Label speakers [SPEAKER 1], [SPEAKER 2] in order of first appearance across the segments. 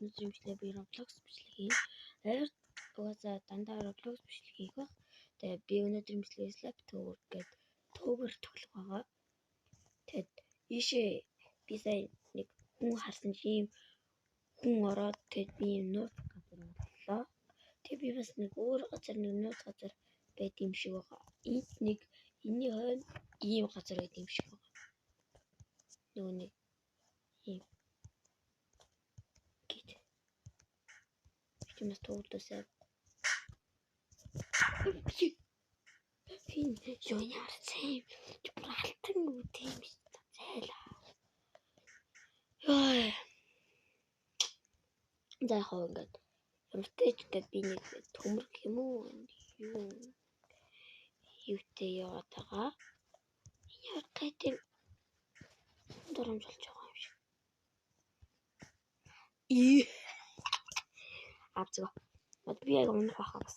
[SPEAKER 1] Өнөөдрийн бичлэгээр би Roblox бичлэг хийн. Ойр угаасаа дандаа Roblox бичлэг хийх байх. Тэгээд би өнөөдрийн бичлэгээр Slap Tower гэдэг төвөр тоглох байгаа. Тэгээд ийшээ би сая нэг хүн харсан чи ийм хүн ороод тэгээд би ийм нууц газар боллоо. Тэгээд би бас нэг өөр газар нэг нууц газар байд юм шиг байгаа. Энд нэг энэний хойно ийм газар байд юм шиг байгаа. Нөгөө нэг ийм гэт. Чимээс туулдасаа. Хин ёо яарсан. Чи бүр алтан үү юм шиг зайлаа. Йой. За яг хоо ингээд ямартай ч ингээд би нэг төмөр гэх юм уу юу юутэй яваад байгаа. Ямар гайтай доромжлж байгаа юм шиг. И авцгаа. Би яг унах байхаа бас.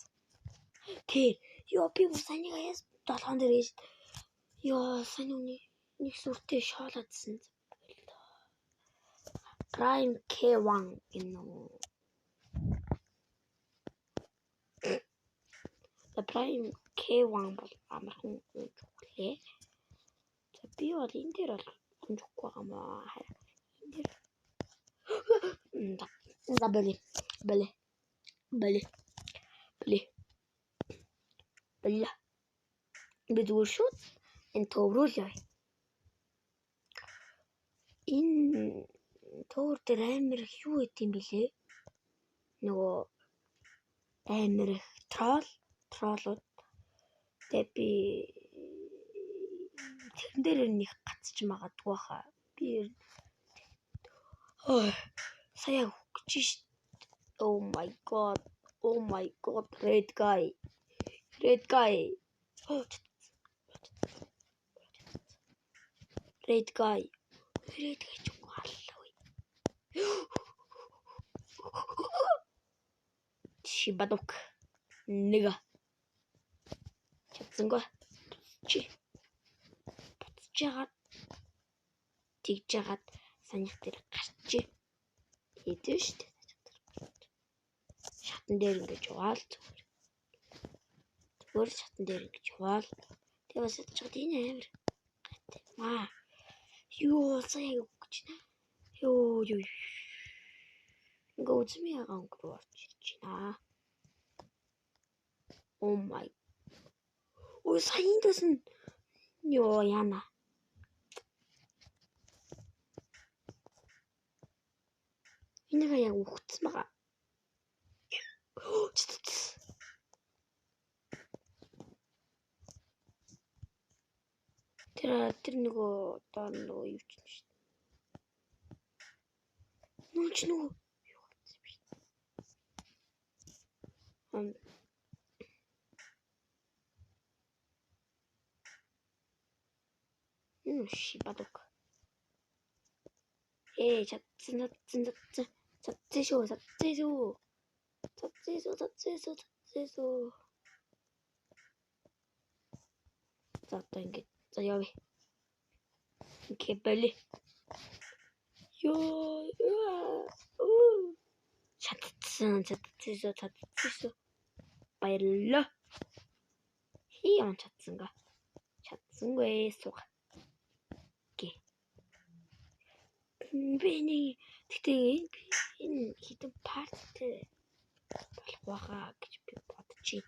[SPEAKER 1] Тэр ёо би бүр санийг аяас долоон дээр гэж ёо сайн үний нэг сүртэй шоолоодсэн. Prime K1 гэнэ үү. За Prime K1 бол амархан унж өглөө. За би бол энэ дээр бол унж өгөхгүй байгаа маа. Энэ дээр за бэлээ. Бэлээ. Бэлээ. Бэлээ. Бэлээ. Би зүгээр шууд энэ төв рүү л явъя. Энэ төвөр дээр амар их юу гэт юм бэлээ? Нөгөө амар их троллууд. Тэгээ би тэрэн дээр нэг гацч магадгүй хаа. Би сая өгч ш. Oh my god. Oh my god. Red guy. Red guy. Red guy. Red guy ч үгүй аллаа. Шибадук. Нэг. Чадсангүй. Чи. Буцаж яагаад тэгж яагаад санийх дээр гарчээ. Хэдэн шүү дээ. Шатан дээр ингэж яваал зүгээр. Зүгээр шатан дээр ингэж яваал. Тэгээ бас ядчихад энэ амар гайтай. Маа. Юу сая яг гэж. Юу юу. Ингээ үзмийн ягаан өнгө рүү орж ирж байна. Oh my. Ой сая эндээс нь ёо яана. Энийг яг үхсэн байгаа. Тэр нөгөө одоо нөгөө юу ч юм шүү дээ. Нөө ч нөгөө юу болсон юм шүү дээ. Шибадук. Ээ чадсан чадсан чадсан. Чадсан шүү чадсан шүү. Чадсан шүү чадсан шүү чадсан шүү. За одоо ингэж за явъя. Ингээ болий. Йоо. Чадсан чадсан шүү чадсан шүү. Баярлалаа. Хий он чадсангаа. Чадсангүй сууга. Гэ. Би нэг тэгтээ энэ хитэн парт болох байхаа гэж би бодчих.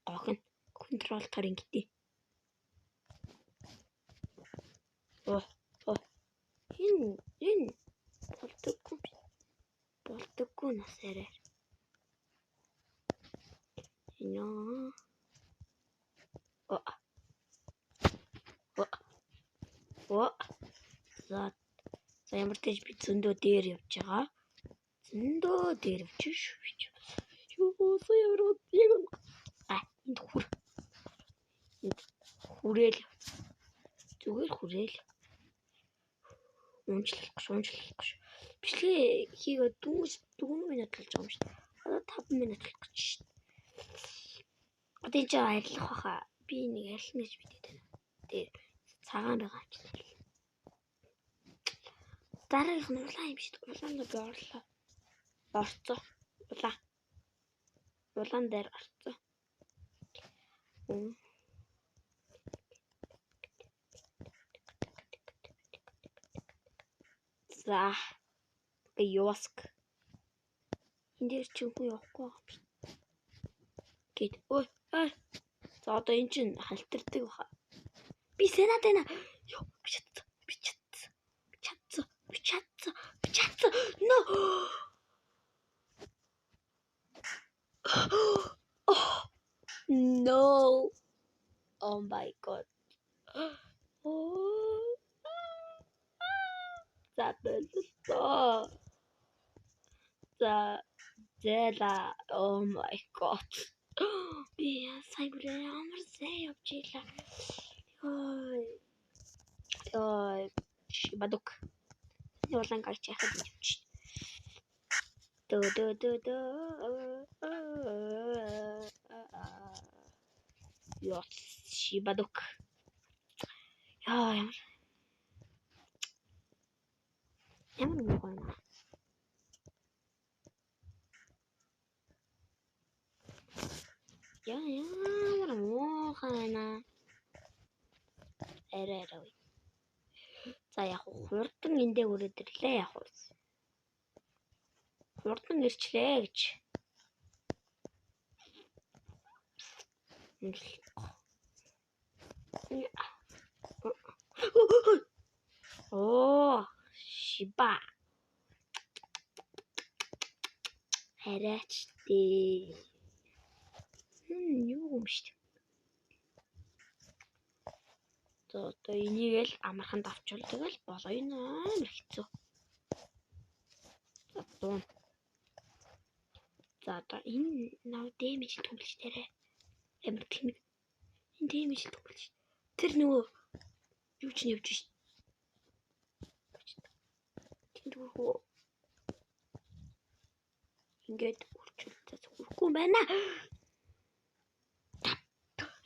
[SPEAKER 1] Гох нь контролтоор ингэдэй. Оо оо. Энэ болдоггүй. Болдоггүй нас арай. Энэ оо. Оо. Оо. За ямар ч би зөндөө дээр явж байгаа. Зөндөө дээр явж шүү. Юу сая ямар яг энд хүр. Энд хүрээл. Зүгээр хүрээл. Унжлах гэж унжлах гэж. Бичлэгээ хийгээд 4 минут болж байгаа юм шүү дээ. Одоо 5 минут болох гэж шүү дээ. Одоо энэ чинь арилах байхаа. Би нэг арилна гэж мэдээд байна. Тэгээ цагаан байгаа ч. Дараагийнх нь улаан юм шиг. Улаан би орлоо. Орцоо. Улаан. Улаан дээр орцоо. За. Би юуск. Энд дээр чи хүн явахгүй байгаа юм шиг. Гэт ой ой. За одоо эн чинь халтардаг баха. Би сенат байна. Йоо, би чадсан. Би чадсан. Би чадсан. Би чадсан. Би чадсан. No. Oh, no. Oh my god. Oh. За боллоо. За зэла. Oh my god. Би сайн бүр ямар сайн явж ийлаа. Йой. Йой. Бадук. Улаан гарч яхад явчих. Дөө дөө дөө дөө. Йоо, шибадук. Яа, ямар ямар муу юм. Яа, ямар муухай байна. Арай арай. За яг хурдан эндээ өрөөд ирлээ яг уу. Хурдан ирчлээ гэж. Оо, шиба. Хараач дээ. Юу юм шүү. За одоо энийг л амархан давчвал тэгэл болоо. Энэ амар хэцүү. За дуун. За одоо энэ нав дэмэж түмлж дээрээ. Амар тэнэг. Энэ дэмэж түмлж. Тэр нөгөө юу ч нь явж шít. Тэнд хүрхүү. Ингээд үрчүүл за хүрхгүй юм байна.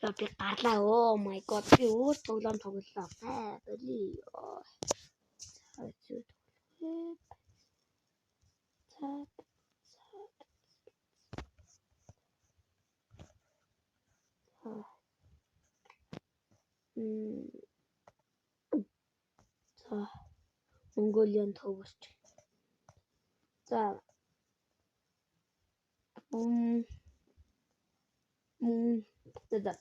[SPEAKER 1] Я би гарлаа. Oh my god. Би өөр тоглоом тоглолоо. Аа, боли. За зү тоглох. За. За. Mongolian төгөрч. За. За.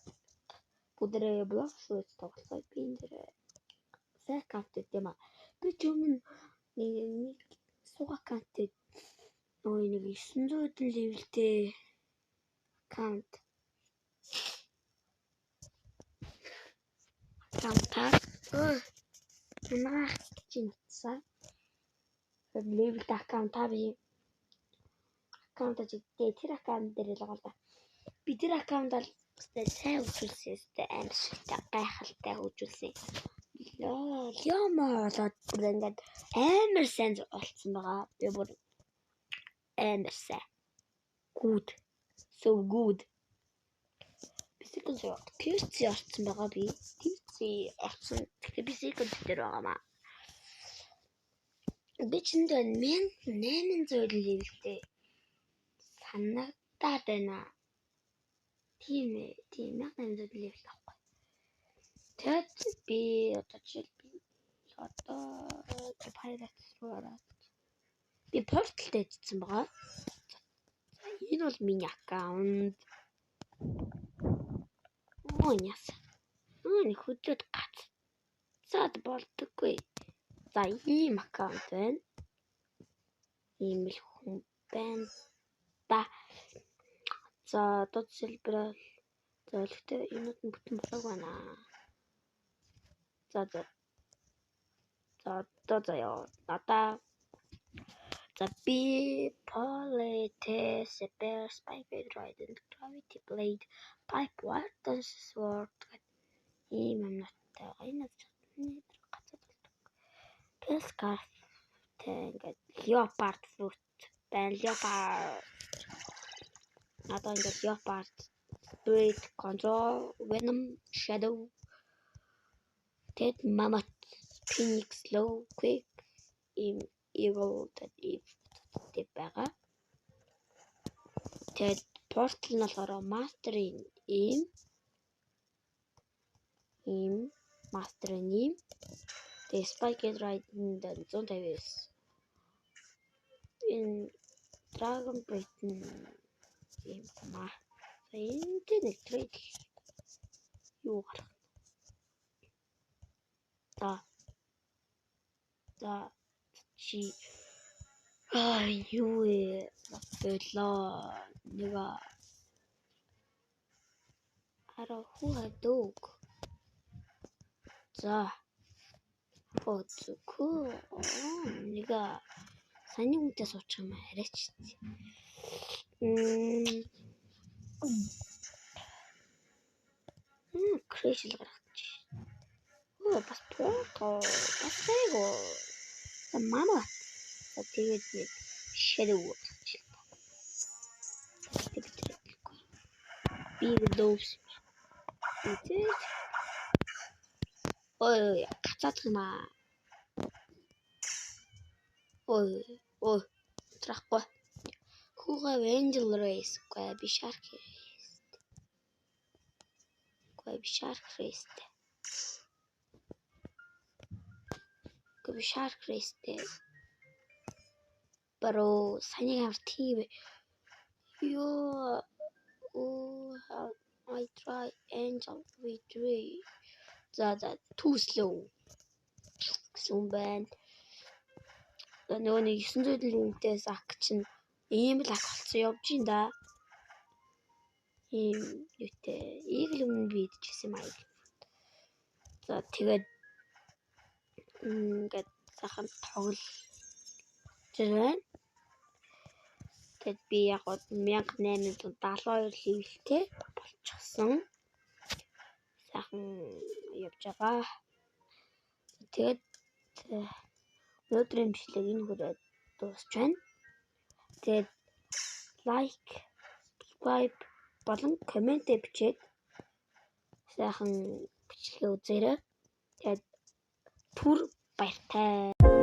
[SPEAKER 1] Бүгдээрээ блок шүүж тоглохоо. Би энэ дээр сайн аккаунт өгд юм аа. Би ч өмнө нэг сууг аккаунт нөгөө нэг 900 хэдэн левелтэй аккаунт аккаунтаа унаах гэж утсан. Левелтэй аккаунтаа би аккаунт ажигдээ. Тэр аккаунт дээр л байгаа л да. Би тэр аккаунтаар сайн хөгжүүлсэн өстэй амар шигтэй гайхалтай хөгжүүлсэн. Лёмо болоод бүр ингээд амар сайн олцсон байгаа. Би бүр амар сайн. Good. So good. Би second tier C орцсон байгаа би. Tier C орцсон. Тэгэхээр би second дээр байгаа маа. Би ч энд 1800 level тэй санагдаад байна. Тийм ээ. Тийм 1800 level авахгүй. Тэгэд би одоо жишээл би одоо Pirates руу ороод би Portal дээдсэн байгаа. За энэ бол миний аккаунт. Оо яас. Өө хөдлөөд гаццаад болдоггүй. За ийм аккаунт байна. Ийм л хүн байна да. За одоо жишээлбэл за гэхдээ юмуд нь бүтэн болоог байна. За за. За одоо заяа. Надаа за би Polite Super Spike Trident Gravity Blade Pipe Water Sword гэдэг ийм юмнуудтай байгаа. Энэ гацаад болдог. Pelscarf тэ ингээд Leopard fruit байна. Leopard. Одоо ингээд Leopard Spirit Control Venom Shadow Тэгэд Mammoth Phoenix Low Quick Ийм Eagle гэдэг байгаа. Тэгээд Portal нь болохоор Master-ийн ийм Master-ийн ийм. Тэгээд Spike Ride-нд 159. Энэ Dragon Breath нь ийм маа. За, энэ дээр нэг trade юу гарах. За. За, чи аа юу вэ? Болоо. Нэг ара хүү хадууг. За. Оцко нэг саяны хүнтэй суучих юм арайч. Crash л гаргач. Оо, бас порто бас айгу. За, мама. За, тэгээд нэг shadow гаргач л та. Тэгээд би дөөс. Тэгээд ой, гацаадах юм аа. Ой, ой, трахгүй. Хүүгээ Angel Race үгүй, би Shark Race. Үгүй, би Shark Race. Үгүй, би Shark Race. Bro, саяны амар тийм ёо. Oh, I try Angel V3. За за, too slow гэсэн юм байна. Нөгөө нэг 900 лимитээс ак чинь ийм л ак болцсон явж ин да. Ийм юутай Eagle өмнө би идчихсэн юм аа. За, тэгээд ингээд сайхан тоглож байна. Тэгээд би яг 1872 level тэй болчихсон. Сайхан явж байгаа. Тэгээд өнөөдрийн бичлэг энэ хүрээд дуусч байна. Тэгээд like, subscribe болон comment бичээд сайхан бичлэгээ үзээрэй. Тэгээд түр баяртай.